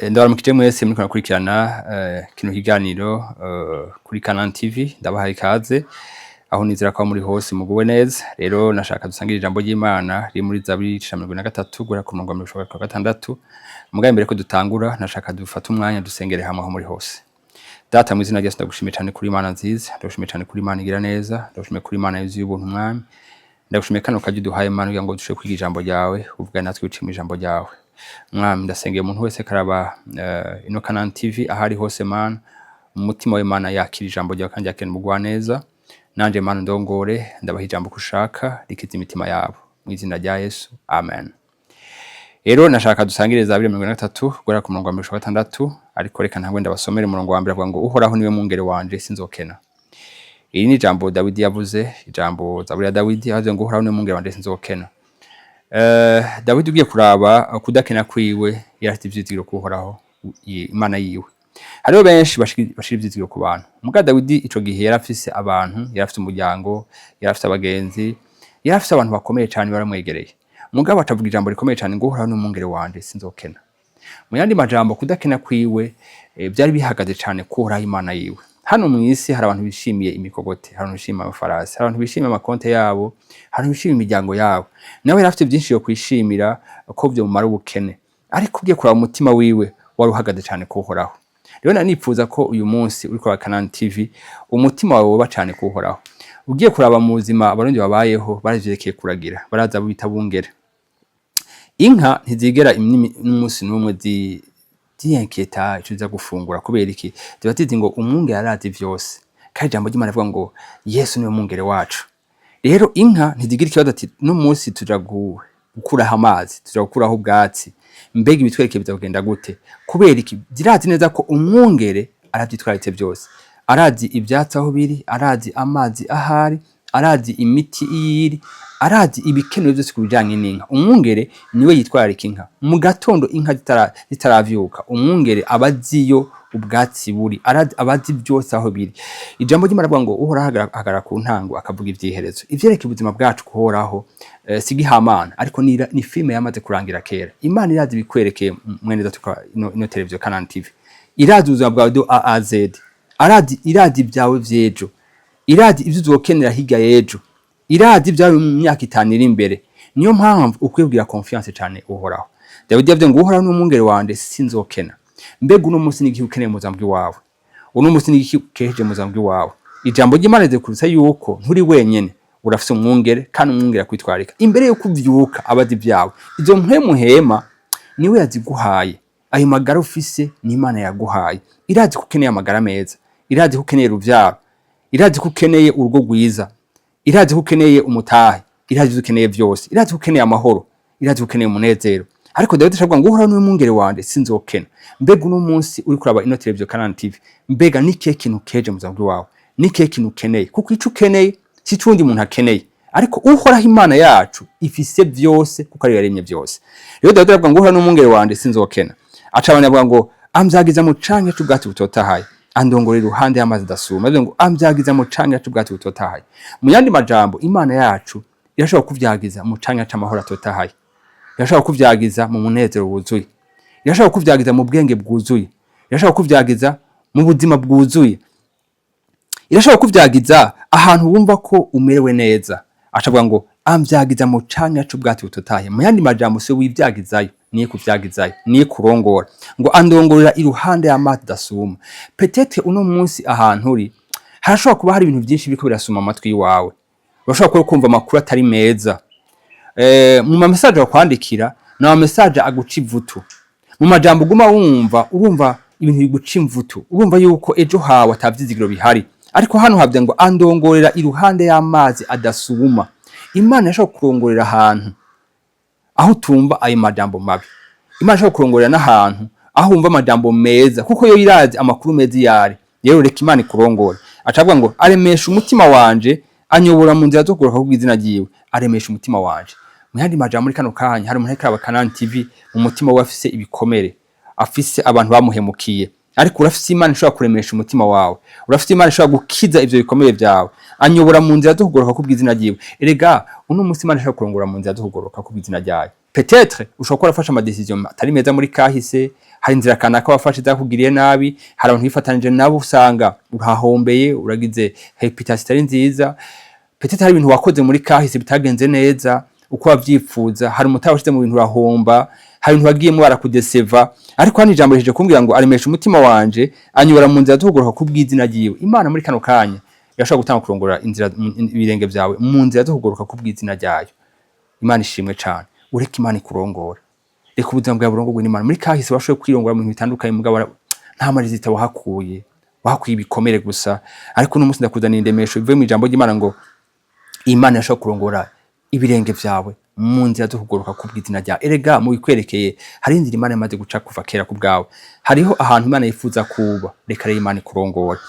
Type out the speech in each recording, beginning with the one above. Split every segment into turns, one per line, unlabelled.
Ndabaramukije mwese muriko murakurikirana kino kiganiro kuri Canaan TV. Ndabahaye ikaze aho nizera ko aho muri hose muguwe neza. Rero nashaka dusangire ijambo ry'Imana riri muri Zaburi 123 guhera ku murongo wa 66. Mugabe mbere ko dutangura, nashaka dufate umwanya dusengere hamwe aho muri hose. Data, mu izina rya Yesu, ndagushimiye cyane kuri Imana nziza, ndagushimiye cyane kuri Imana igira neza, ndagushimiye kuri Imana yuzuye ubuntu. Mwami, ndagushimiye kano kajya uduhaye, Mana, kugira ngo dushobore kwiga ijambo ryawe, uvuga natwe biciye mu ijambo ryawe. Mwami, ndasengeye umuntu wese karaba ino Canaan TV aho ari hose, Mana, umutima w'Imana yakira ijambo ryawe kandi yakira umugwaneza. Nanje, Mana, ndongore, ndabaha ijambo ko ushaka rikiza imitima yabo, mu izina rya Yesu, amen. Rero nashaka dusangire Zaburi 33 guhera ku murongo wa 66, ariko reka ntangwe ndabasomere umurongo wa mbere. Avuga ngo: "Uhoraho niwe mwungere wanje, sinzokena." Iri ni ijambo Dawidi yavuze, ijambo Zaburi ya Dawidi. Yavuze ngo: "Uhoraho niwe mwungere wanje, sinzokena." Dawidi, ugiye kuraba kudakena kwiwe, yari afite ivyizigiro kuhoraho Imana yiwe. Hariho benshi bashira ivyizigiro ku bantu. Muga Dawidi ico gihe yari afise abantu, yari afise umuryango, yari afise abagenzi, yari afise abantu bakomeye cane baramwegereye. Mugabo atavuga ijambo rikomeye cane ngo: "Uhoraho ni umwungere wanje, sinzokena." Mu yandi majambo, kudakena kwiwe vyari bihagaze cane kuhoraho Imana yiwe. Hano mu isi hari abantu bishimiye imikogote, hari abantu bishimiye amafarasi, hari abantu bishimiye amakonte yabo, hari abantu bishimiye imiryango yabo. Nawe yari afite byinshi yo kwishimira ko vyomumara ubukene, ariko ugiye kuraba, umutima wiwe wari uhagaze cane kuhoraho. Rero nanifuza ko uyu munsi uriko wa Canaan TV umutima wawe woba cane kuhoraho. Ugiye kuraba mu buzima Abarundi babayeho, baravyerekeye kuragira, baraza bita bungere. Inka ntizigera n'umunsi n'umwe ziyenketa ico ziza gufungura. Kubera iki? Ziba zizi ngo umwungere arazi vyose, kandi ijambo ry'Imana rivuga ngo Yesu niwe mwungere wacu. Rero inka ntizigira ikibazo ati: "No munsi tuja gukuraho amazi, tuja gukuraho ubwatsi, mbega ibitwereke biza kugenda gute?" Kubera iki? Zirazi neza ko umwungere aravyitwararitse byose. Arazi ivyatsi aho biri, arazi amazi ahari, arazi imiti iyiri, arazi ibikenewe byose ku bijanye n'inka. Umwungere niwe yitwararika inka. Mu gatondo inka zitaravyuka, umwungere aba azi iyo ubwatsi buri, aba azi byose aho biri. Ijambo ry'Imana rivuga ngo Uhoraho ahagarara ku ntango akavuga ivyiherezo. Ivyerekeye ubuzima bwacu kuhoraho si gihamana, ariko ni filime yamaze kurangira kera. Imana irazi ibikwerekeye, mwene data. Ino televiziyo Canaan TV irazi ubuzima bwawe de A à Z. Arazi, irazi ibyawe vy'ejo, irazi ivyo uzokenera hirya y'ejo, irazi ibyawe mu myaka 5 iri imbere. Niyo mpamvu ukwiye kugira confiance cyane Uhoraho. Dawidi yavuze ngo: "Uhoraho ni umwungere wanje, sinzokena." Mbega uno munsi ni igihe ukeneye mu buzima bw'iwawe? Uno munsi ni iki ukejeje mu buzima bw'iwawe? Ijambo ry'Imana rikurutsa yuko nturi wenyene, urafise umwungere, kandi umwungere akwitwarika. Imbere yuko uvyuka abaza ibyawe. Izo mpwemu hema niwe yaziguhaye. Ayo magara ufise ni Imana yaguhaye. Irazi ko ukeneye amagara meza, irazi ko ukeneye uruvyaro, irazi ko ukeneye urugo rwiza, irazi ko ukeneye umutahe, irazi ivyo ukeneye vyose, irazi ko ukeneye amahoro, irazi ko ukeneye umunezero. Ariko Dawidi ashavuga ngo: "Uhoraho niwe mwungere wanje, sinzokena." Mbega uno munsi uri kuraba ino televiziyo Canaan TV, mbega ni ikihe kintu keje mu buzima bw'iwawe? Ni ikihe kintu ukeneye? Kuko ico ukeneye si ico uwundi muntu akeneye, ariko Uhoraho Imana yacu ifise vyose, kuko ariyo yaremye vyose. Rero Dawidi aravuga ngo: "Uhoraho ni umwungere wanje, sinzokena." Aca abana avuga ngo: "Amvyagiza mu canke c'ubwatsi butotahaye, andongora iruhande y'amazi adasuma." Avuga ngo: "Amvyagiza mu canke c'ubwatsi butotahaye." Mu yandi majambo, Imana yacu irashobora kuvyagiza mu canke c'amahoro atotahaye, irashobora kuvyagiza mu munezero wuzuye, irashobora kuvyagiza mu bwenge bwuzuye, irashobora kuvyagiza mu buzima bwuzuye, irashobora kuvyagiza ahantu wumva ko umerewe neza. Acavuga ngo: "Amvyagiza mu canya c'ubwatsi butotahaye." Mu yandi majambo, se wivyagizayo, niye kuvyagizayo, niye kurongora. Ngo: "Andongorera iruhande y'amazi adasuma." Peut-être uno munsi ahantu uri harashobora kuba hari ibintu byinshi biriko birasuma amatwi yiwawe. Urashobora kuba kumva amakuru atari meza mu ma message bakwandikira, ni ama message aguca ivutu. Mu majambo uguma wumva, urumva ibintu biguca imvutu, urumva yuko ejo hawe atavyizigiro bihari. Ariko hano havuze ngo: "Andongorera iruhande y'amazi adasuma." Imana irashobora kurongorera ahantu aho utumva ayo majambo mabi. Imana ishobora kurongorera n'ahantu aho wumva amajambo meza, kuko yo irazi amakuru meza iyo ari. Rero reka Imana ikurongore. Acavuga ngo: "Aremesha umutima wanje, anyobora mu nzira zo kugoroka kubw'izina ryiwe." Aremesha umutima wanje. Mu yandi majambo, muri kano kanya hari umuntu ariko araba Canaan TV, mu mutima we afise ibikomere, afise abantu bamuhemukiye, ariko urafise Imana ishobora kuremesha umutima wawe, urafise Imana ishobora gukiza ivyo bikomere vyawe. "Anyobora mu nzira zo kugoroka kubw'izina ryiwe." Erega uno munsi Imana ishobora kurongora mu nzira zo kugoroka kubw'izina ryayo. Peut-être ushobora kuba warafashe ama décisions atari meza muri kahise. Hari inzira kanaka wafashe zakugiriye nabi, hari abantu wifatanije nabo usanga urahahombeye, uragize réputation itari nziza. Peut-être hari ibintu wakoze muri kahise bitagenze neza uko wavyifuza, hari umutahe washize mu bintu urahomba, hari ibintu wagiyemo barakudeseva. Ariko hano ijambo rije kumbwira ngo aremesha umutima wanje, anyobora mu nzira zo kugoroka kubw'izina ryiwe. Imana muri kano kanya irashobora gutanga kurongora inzira, ibirenge vyawe mu nzira zo kugoroka kubw'izina ryayo. Imana ishimwe cane. Ureke Imana ikurongora, reka ubuzima bwawe burongorwe n'Imana. Muri kahise washoboye kwirongora mu bintu bitandukanye, mugabo nta marizita wahakuye, wahakuye ibikomere gusa. Ariko uno munsi ndakuzanira indemesho bivuye mu ijambo ry'Imana ngo Imana irashobora kurongora ibirenge vyawe mu nzira zo kugoroka kubw'izina ryawe. Erega mu bikwerekeye hari inzira Imana yamaze guca kuva kera ku bwawe, hariho ahantu Imana yifuza kuba. Reka rero Imana ikurongora.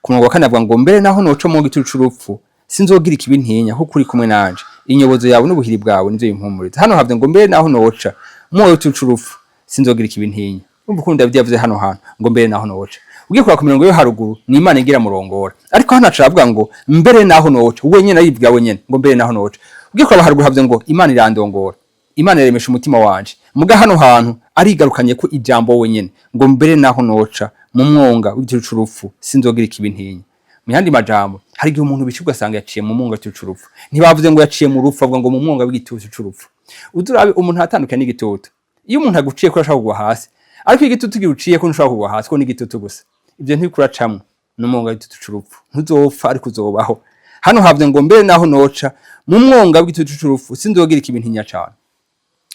Ku murongo wa kane avuga ngo mbere naho noca mu gitutu c'urupfu, sinzogira ikibi ntinya, kuko uri kumwe nanje, inyobozo yawe n'ubuhiri bwawe nivyo bimpumuriza. Hano havuze ngo mbere naho noca mu gitutu c'urupfu, sinzogira ikibi ntinya. Urumva ukuntu Dawidi yavuze hano hantu ngo mbere naho noca. Ugiye kuraba ku mirongo yo haruguru, ni Imana igira murongora, ariko hano aca aravuga ngo mbere naho noca, wenyene aribwira wenyene ngo mbere naho noca. Ugiye kuraba haruguru havuze ngo Imana irandongora, Imana iremesha umutima wanje. Muga hano hantu arigarukanye ko ijambo wenyene ngo mbere naho noca mu mwonga w'igitutu c'urupfu, sinzogira ikibi ntinya. Mu yandi majambo, hari igihe umuntu bica ugasanga yaciye mu mwonga w'igitutu c'urupfu. Ntibavuze ngo yaciye mu rupfu, avuga ngo mu mwonga w'igitutu c'urupfu. Uzurabe umuntu atandukanye n'igitutu. Iyo umuntu aguciye ko arashobora kugwa hasi, ariko igitutu giguciye ko ntushobora kugwa hasi, ko ni igitutu gusa. Ivyo ntibikuracamwo n'umwonga w'igitutu c'urupfu, ntuzopfa ariko uzobaho. Hano havuze ngo mbere naho noca mu mwonga w'igitutu c'urupfu, sinzogira ikibi ntinya cane.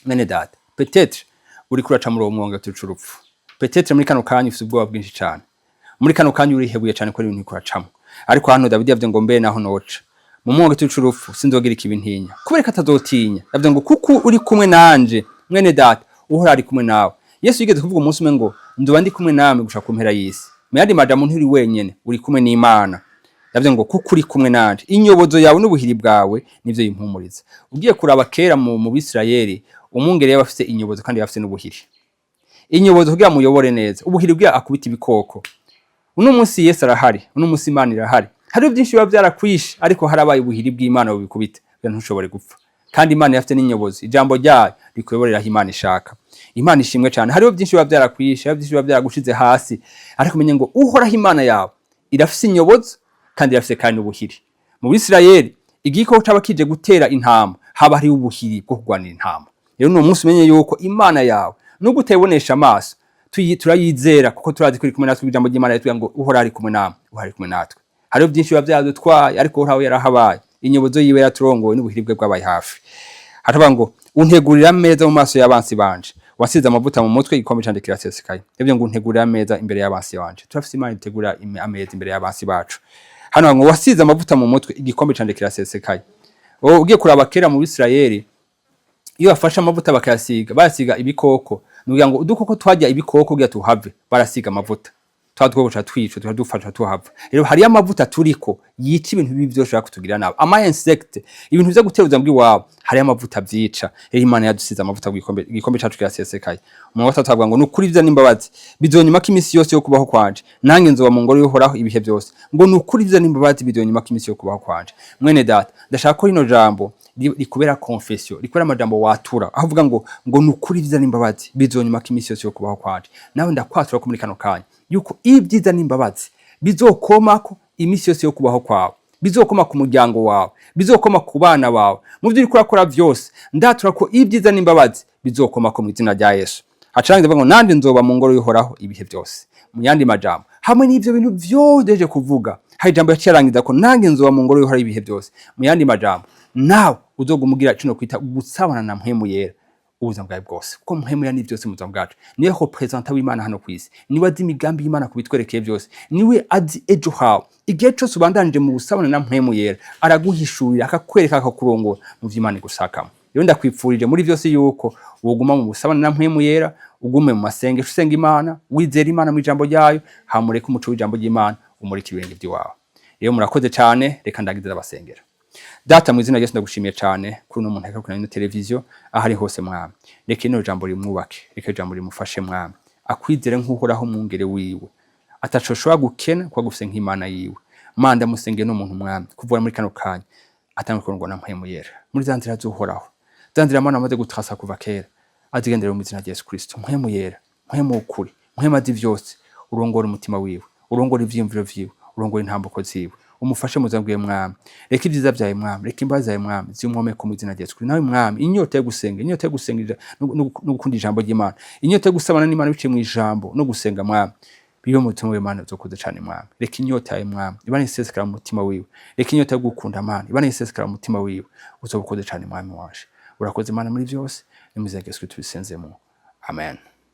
Mwene data, peut-être uriko uraca muri uwo mwonga w'igitutu c'urupfu. Peut-être muri kano kanya ufise ubwoba bwinshi cane, muri kano kanya urihebuye cane ko ibintu uriko uracamwo. Ariko hano Dawidi yavuze ngo mbere naho noca mu mwonga w'igitutu c'urupfu, sinzogira ikibi ntinya. Kubera ko atazotinya, yavuze ngo kuko uri kumwe nanje. Mwene data, Uhoraho ari kumwe nawe. Yesu yigeze kuvuga umunsi umwe ngo nzoba ndi kumwe namwe gushika ku mpera y'isi. Mu yandi majambo, nturi wenyene, uri kumwe n'Imana. Yavuze ngo kuko uri kumwe nanje, inyobozo yawe n'ubuhiri bwawe nivyo bimpumuriza. Ugiye kuraba kera mu Bisirayeli, umwungere yaba afise inyobozo kandi yaba afise n'ubuhiri. Inyobozo kugira muyobore neza, ubuhiri kugira akubita ibikoko. Uno munsi Yesu arahari, uno munsi Imana irahari. Hariho byinshi biba byarakwishe, ariko harabaye ubuhiri bw'Imana bubikubita kugira ntushobore gupfa. Kandi Imana irafite n'inyobozi, ijambo ryayo rikuyoborera aho Imana ishaka. Imana ishimwe cyane. Hariho byinshi biba byarakwishe, hariho byinshi biba byaragushize hasi, ariko umenye ngo Uhoraho Imana yawe irafise inyobozo kandi irafise kandi n'ubuhiri. Mu Bisirayeli, igikoko caba kije gutera intama, haba hariho ubuhiri bwo kurwanira intama. Rero uno munsi umenye yuko Imana yawe, nubwo utayibonesha amaso, turayizera kuko turazi ko iri kumwe natwe. Ijambo ry'Imana ritubwira ngo Uhoraho ari kumwe namwe, Uhoraho ari kumwe natwe. Hariho byinshi biba byadutwaye, ariko Uhoraho yarahabaye, inyobozo yiwe yaraturongoye n'ubuhiri bwe bwabaye hafi. Haravuga ngo untegurira ameza mu maso y'abansi banje, wasize amavuta mu mutwe, igikombe canje kirasesekaye. Ivyo ngo untegurira ameza imbere y'abansi banje. Turafise Imana itegura ameza imbere y'abansi bacu. Hano ngo wasize amavuta mu mutwe, igikombe canje kirasesekaye. Wowe ugiye kuraba kera mu Bisirayeli, iyo bafashe amavuta bakayasiga, bayasiga ibikoko, nukugira ngo udukoko twarya ibikoko kugira tuhave, barasiga amavuta, twa dukoko ca twica, tuca dufasha tuhava. Rero hariyo amavuta turiko yica ibintu bibi vyose bishobora kutugira nabi, ama insecte, ibintu vyo gutera ubuzima bw'iwabo, hariyo amavuta vyica. Rero Imana yadusize amavuta ku gikombe, igikombe cacu kirasesekaye. Umuntu wa gatatu avuga ngo ni ukuri ivyiza n'imbabazi bizonyumako iminsi yose yo kubaho kwanje, nanjye nzoba mu ngoro y'Uhoraho ibihe byose. Ngo ni ukuri ivyiza n'imbabazi bizonyumako iminsi yo kubaho kwanje. Mwene data, ndashaka ko rino jambo rikubera confession, rikubera amajambo watura, aho uvuga ngo ni ukuri ivyiza n'imbabazi bizonyumako iminsi yose yo kubaho kwanje. Nawe ndakwatura ko muri kano kanya yuko ibyiza n'imbabazi bizokomako iminsi yose yo kubaho kwawe, bizokoma ku muryango wawe, bizokoma ku bana bawe, mu byo uriko urakora byose. Ndatura ko ibyiza n'imbabazi bizokomako mu izina rya Yesu. Hacarangiza avuga ngo nanje nzoba mu ngoro y'Uhoraho ibihe byose. Mu yandi majambo, hamwe n'ivyo bintu vyose kuvuga, hari ijambo yaciye arangiza ko nanjye nzoba mu ngoro y'Uhoraho ibihe byose. Mu yandi majambo, nawe uzoguma ugira kino kwita gusabana na Mpwemu Yera ubuzima bwawe bwose, kuko Mpwemu Yera ni byose mu buzima bwacu. Niwe représentant w'Imana hano ku isi, niwe azi imigambi y'Imana ku bitwerekeye byose, niwe azi ejo hawe. Igihe cyose ubandanije mu busabane na Mpwemu Yera, araguhishurira, akakwereka, akakurongora mu vy'Imana igusakamo. Rero ndakwipfurije muri byose yuko woguma mu busabane na Mpwemu Yera, ugume mu masengesho, usenga Imana, wizera Imana mu ijambo ryayo, hamureke umuco w'ijambo ry'Imana umurika ibirenge by'iwawe. Rero murakoze cyane. Reka ndagize abasengera. Data, mu izina rya Yesu, ndagushimiye cyane kuri uno muntu ariko kuri ino televiziyo aho ari hose. Mwami, reka ino jambo rimwubake, reka ijambo rimufashe. Mwami, akwizere nk'Uhoraho mwungere wiwe, ataco ashobora gukena kuko agufise nk'Imana yiwe. Mana, ndamusengeye no muntu, Mwami, kuvura muri kano kanya, atanga kurongwa na Mpwemu Yera muri za nzira z'Uhoraho, Za nzira Mana wamaze gutrasa kuva kera, azigendere mu izina rya Yesu Kristo. Mpwemu Yera, Mpwemu w'ukuri, Mpwemu azi vyose, urongora umutima wiwe, urongora ivyiyumviro vyiwe, urongora intambuko ziwe, umufashe mu buzima bwiwe, Mwami. Reka ibyiza vyawe, Mwami, reka imbabazi zawe, Mwami, zimwomeko mu izina rya Yesu Kristo. Nawe, Mwami, inyota yo gusenga, inyota yo gusenga no gukunda ijambo ry'Imana, inyota yo gusabana n'Imana biciye mu ijambo no gusenga, Mwami, bibe mu mutima wiwe. Mana, uzokoze cane, Mwami. Reka inyota yawe, Mwami, ibane isesekara mu mutima wiwe. Reka inyota yo gukunda, Mana, ibane isesekara mu mutima wiwe. Uzobukoze cane, Mwami wanje. Urakoze, Mana, muri vyose. Ni mu izina rya Yesu Kristo tubisenzemo, amen.